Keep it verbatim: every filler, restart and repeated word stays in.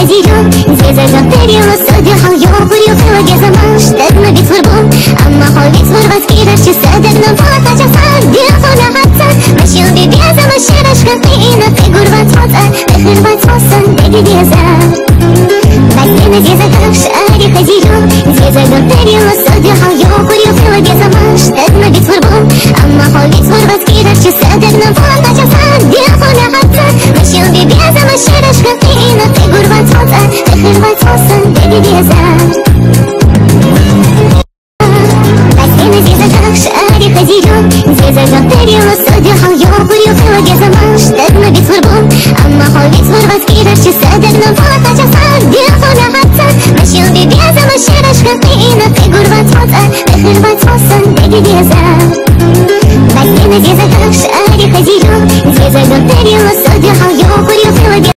Зирё, зезэ зам перило содихал, ёхур ёхила гезамаш, тагна бит фурбу, амма хо бит фурбас кираш чи садагна бала тача садихо.